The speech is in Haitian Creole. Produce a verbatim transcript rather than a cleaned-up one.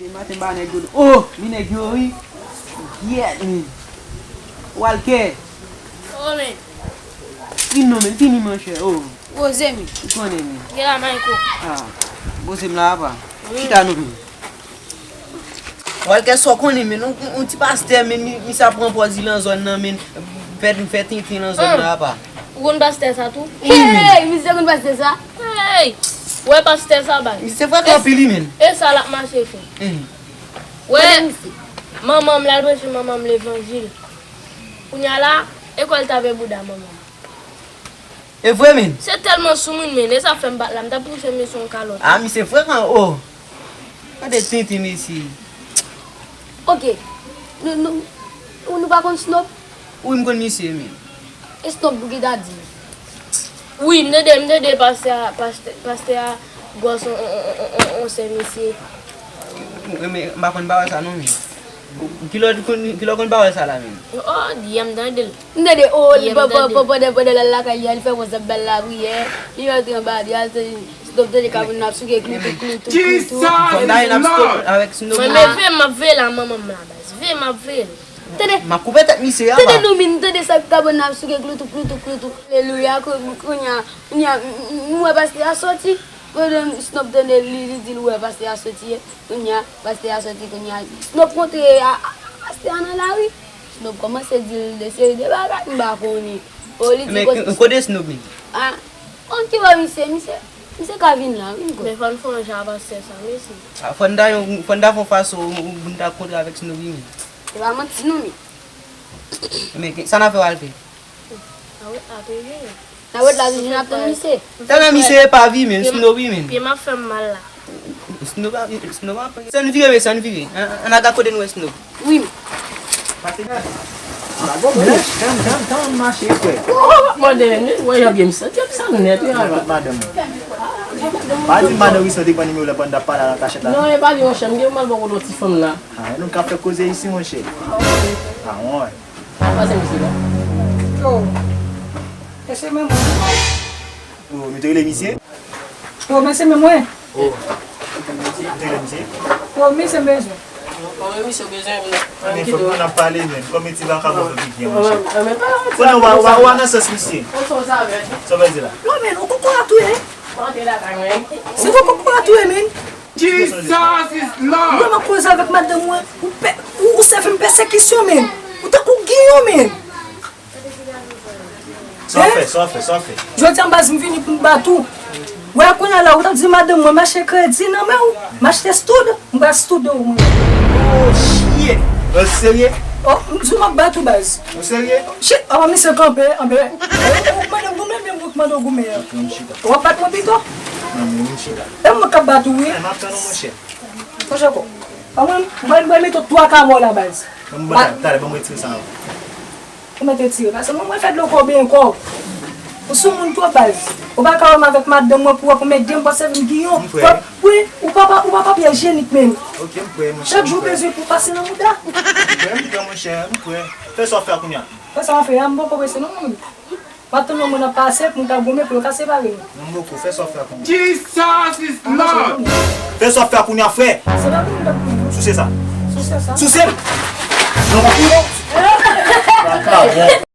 Maten ba nèg yo. Oh, mi nèg yo wi. Gyèt, men. Walkè. Oh, men. Vin non, men, vini, monchè. Oh. Poze, men. Ou konnen, men. Gen la, Mayko. Ah, poze m la, apa. Chita non, men. Walkè, sa w konnen, men, yon, yon ti pastè, men, mi, misye ap pran pòz li nan zòn nan, men, fè, fè tenten nan zòn nan, apa. Ou konn pastè sa tou? Wi, men. Hey, misye konn pastè sa? Hey! Ou wè pastè sa, baz? Misye frekan anpil, wi, men. E sa l ap mache fè. Wè, manman m, l al preche manman m levanjil. Kounye a la, e kwè l tape bouda manman m. E vre, men. Se tèlman sou moun, men. E sa fè m bat la, m t ap pouse misye yon kalòt. Ah, misye frekan, oh. Gade tenten, mesye. Ok. Nou, nou, nou pa konn Snoop? Wi, m konn misye, men. E Snoop pou ki ta di? Wi, m tande, m tande pastè a, pastè, pastè a gwòs on, on, on, on, on sè misye. Men, men, m pa konn pawòl sa non, men. Kilè w konn, kilè w konn pawòl sa la, men? Oh, yè m tande l. M tande, oh, li pa, pa, pa, pandan, pandan l al lakay li a, li fè WhatsApp bal lapriyè, li rantre anba, li al tande, Snoop tande kabòn nan ap souke kloutou, kloutou, kloutou. Fò m ta al ap Snoop avèk Snoop. Mwen, men veye m ap veye la, manman m la, baz. Veye m ap veye l. Tande. M ap koupe tèt misye a. Tande non, men, tande sa kabòn nan ap souke kloutou, kloutou, kloutou. Alelouya, kou-, kounye a, kounye a, m, m, m wè pastè a soti. Pandan Snoop tande li, li di l wè pastè a soti. Kounye a, pastè a soti, kounye a, Snoop kontre a, a, pastè a nan lari. Snoop kòmanse di l de seri de bagay, m pa konnen. O, li di men, kote, kote Snoop, men? Ah, konn ki bò misye, misye, misye ka vin la, wi, m kwè. Men fò n fè yon jan a pastè sa, mesye. Ah, fò n ta yon, fò n ta fè yon fason pou n ta kontre avèk Snoop, wi, men. Se pa manti non, men. Men, sa n ap fè, Walkè? Nan wout la toujou, n ap tann misye. Tèlman misye epavi, men, Snoop, wi, men. Pye m ap fè m mal la. Snoop ap, Snoop ap. Sa n vire, sa n vire. An, an, n al gad kote n wè Snoop. Wi. Pase gade. Jan, jan, jan mache, frè. Mande, men, wè, jan byen m santi m sa nèt, wi, ala. Kot madanm ou? Pa di madanm wi, sa w te pran nimewo la pandan w t ap pale a nan kachèt la. Non, e pa li, monchè, m gen mal bò kote yon ti fanm la. Ah, nou k ap fè koze isi, monchè. Ah, wi. Pase misye la. Oh. E se menm mwen. Oh, nou te rele misye? Oh, men se menm mwen. Oh. Nou te rele misye? Oh, men se menm mwen. Kòman misye bezwen m nan? Men fòk nou ap pale, men. Kòm e ti vakabon fòk li gen, monchè. Konnen w a, w a, w a nan sans misye. Sa w vle di la? Non, men, ou koko a touye. Se ou koko a touye, men. Jesus is Lord. Mwen, m ap koze avèk madanm mwen. Ou pè, ou, ou sèvi m pèsekisyon, men. Ou tankou Giyon, men. Sa w fè, sa w fè, sa w fè? Jodi a, baz, m vini pou m bat ou. Wè, kounye a la, ou t ap di madanm mwen, m achte kredi nan men w, m achte stud, m pral stude w, mwen. Oh, shit! Ou serye? Oh, m di w m ap bat ou, baz. Ou serye? Shit, apa misye kanpe, anben. Ou, ou mande m goumen, men m mande w goumen an. W ap bat mwen pito? Non, men m chita. E mwen k ap bat ou, wi. M ap tann ou, monchè. Monchè, ko. Mwen, mwen, mwen mete w twa ka mò la, baz. Ban m, talè, ban m retire sa ankò. Ou mèt retire, paske mwen, mwen fè dlo kò benyen kò. Ou sou moun twòp, baz. Ou pa ka wè m avèk madanm mwen pou wè konbyen de m pase vin Giyon. M prè. Wi, ou pa, pa, ou pa papye ijyenik menm. Ok, m prè, monchè. Chak jou bezwen pou pase nan mouda. M prè, m prè, monchè, m prè. Fè sa w fè a kounye a. Fè sa w fè a, m poko prese non, mwen. M ap tann yon moun ap pase pou m ta goumen pou yo ka separe nou. Non, Moko, fè sa w fè a kounye a. Jesus is Lord! Fè sa w fè a kounye a, frè! Se pa pou m t ap goumen. Souse sa. Souse sa. Souse m! Non, pa pou non! Vakabon.